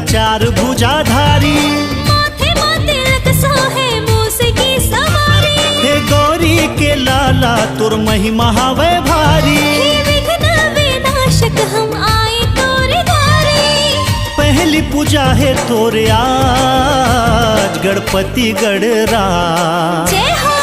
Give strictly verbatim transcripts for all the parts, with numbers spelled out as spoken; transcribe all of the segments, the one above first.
चार भुजाधारी। माथे म तिलक सोहे मूस की सवारी। हे गौरी के लाला तोर महिमा हवय भारी। हे विघ्न विनाशक हम आए तोरे द्वारे। पहली पूजा हे तोरे आज गणपति गणराज। जय हो।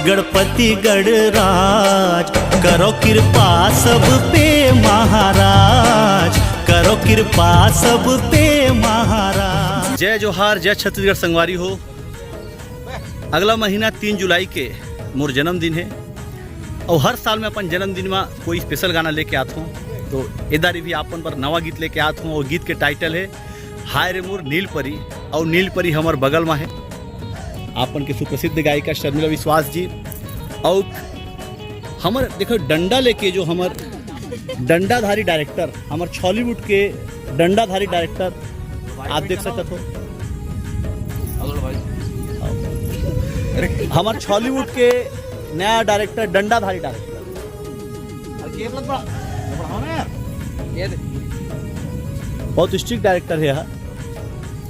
गणपति गणराज करो कृपा सब पे महाराज, करो कृपा सब पे महाराज। जय जोहार, जय छत्तीसगढ़ संगवारी हो। अगला महीना तीन जुलाई के मोर जन्मदिन हे, अउ हर साल मैं अपन जन्मदिन में कोई स्पेशल गाना लेके आत हूँ। तो ए दारी भी आपन पर नवा गीत लेके आत हूँ, अउ गीत के टाइटल हे हाय रे मोर नील परी। अउ नील परी हमर बगल में हे, आपन के सुप्रसिद्ध गायिका शर्मिला विश्वास जी। अउ हमर देखो डंडा लेके जो हमर डंडाधारी डायरेक्टर, हमर छॉलीवुड के डंडाधारी डायरेक्टर आप देख सकत हो। हमर छॉलीवुड के नया डायरेक्टर, डंडाधारी डायरेक्टर। बहुत स्ट्रिक्ट डायरेक्टर है यार,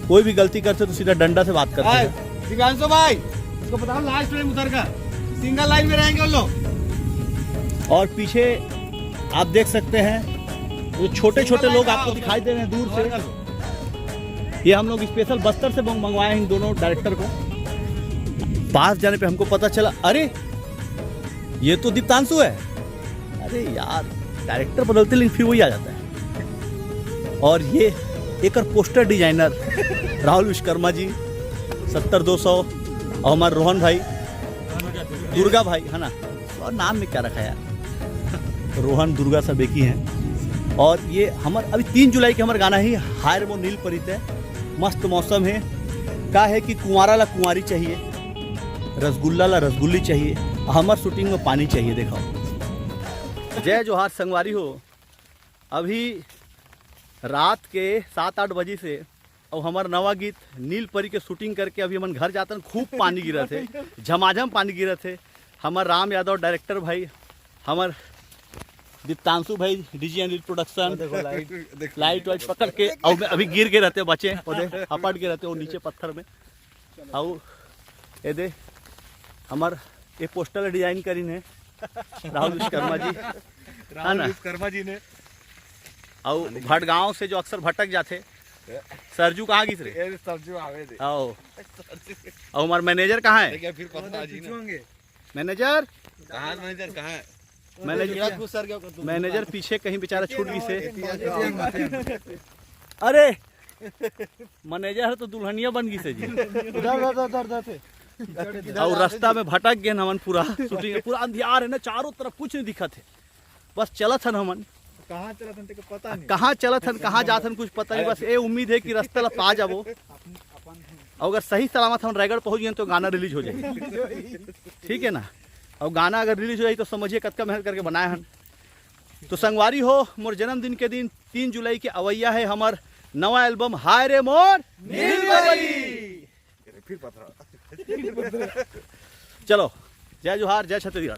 कोई भी गलती करते तो सीधा डंडा से बात करते हैं। दिव्यांशु भाई, इसको बताओ लास्ट टाइम उधर का सिंगल लाइन में रहेंगे उन लोग। और पीछे आप देख सकते हैं, जो छोटे छोटे लोग आपको दिखाई दे रहे हैं दूर से, ये हम लोग स्पेशल बस्तर से मंग- मंगवाए हैं इन दोनों डायरेक्टर को। पास जाने पे हमको पता चला, अरे ये तो दीप्तांशु है। अरे यार, डायरेक्टर बदलते लेकिन फिर वही आ जाता है। और ये एकर पोस्टर डिजाइनर राहुल विश्वकर्मा जी, सत्तर दो सौ, और हमारे रोहन भाई, दुर्गा भाई है ना, और नाम में क्या रखा यार, रोहन दुर्गा सब एक ही हैं। और ये हमर अभी तीन जुलाई के हमर गाना ही हाय रे मोर नील परी ते। मस्त मौसम है, का है कि कुंवारा ला कुंवारी चाहिए, रसगुल्ला ला रसगुल्ली चाहिए, हमर शूटिंग में पानी चाहिए। देखो, जय जोहार संगवारी हो। अभी रात के सात आठ बजे से अउ हमर नवा गीत नील परी के शूटिंग करके अभी हमन घर जातन, खूब पानी गिरत हे, झमाझम पानी गिरत हे। हमर राम यादव डायरेक्टर भाई, हमर दीप्तांशु भाई, डीजी अनिल प्रोडक्शन, देखो लाइट, देखो। लाइट वाइट पकड़ के, अउ मैं अभी गिर के रहते बचे, ओदे हपट के रहते वो नीचे पत्थर में। अउ ए दे हमर ये पोस्टर डिजाइन करीन है राहुल विश्वकर्मा जी, है राहुल ना? विश्वकर्मा जी ने। अउ भटगांव से जो अक्सर भटक जाथे, सरजू कहाँ गिस रे? ए, सरजू आवे दे। आओ। सरजू। अउ हमार मैनेजर कहाँ है? देखिए, फिर पता जी ने। पूछेंगे। मैनेजर? कहाँ मैनेजर, कहाँ है? मैनेजर, पूरा घुस सर गया। मैनेजर पीछे कहीं बेचारा छूट गिस हे। अरे, मैनेजर तो दुल्हनिया बन गिस हे जी। उधर, उधर, उधर, उधर से। अउ रास्ता में भटक गए हमन पूरा। शूटिंग पूरा अंधियार है ना, चारों तरफ कुछ नहीं दिखत है, बस चलत हन हमन। कहाँ चलत हन तेको पता नहीं। कहाँ चलत हन, कहाँ जात हन, कुछ पता नहीं। बस ये उम्मीद है कि रास्ता ला पा जाबो। अपन, अपन अउ अगर सही सलामत हम रायगढ़ पहुंच गए तो गाना रिलीज हो जाए, ठीक है ना? अउ गाना अगर रिलीज हो जाए तो समझिए कतका मेहनत करके बनाए हन। तो संगवारी हो, मोर जन्मदिन के दिन तीन जुलाई के अवैया है हमर नवा एल्बम हाय रे मोर नील परी। फिर पथरा। चलो, जय जोहार, जय छत्तीसगढ़।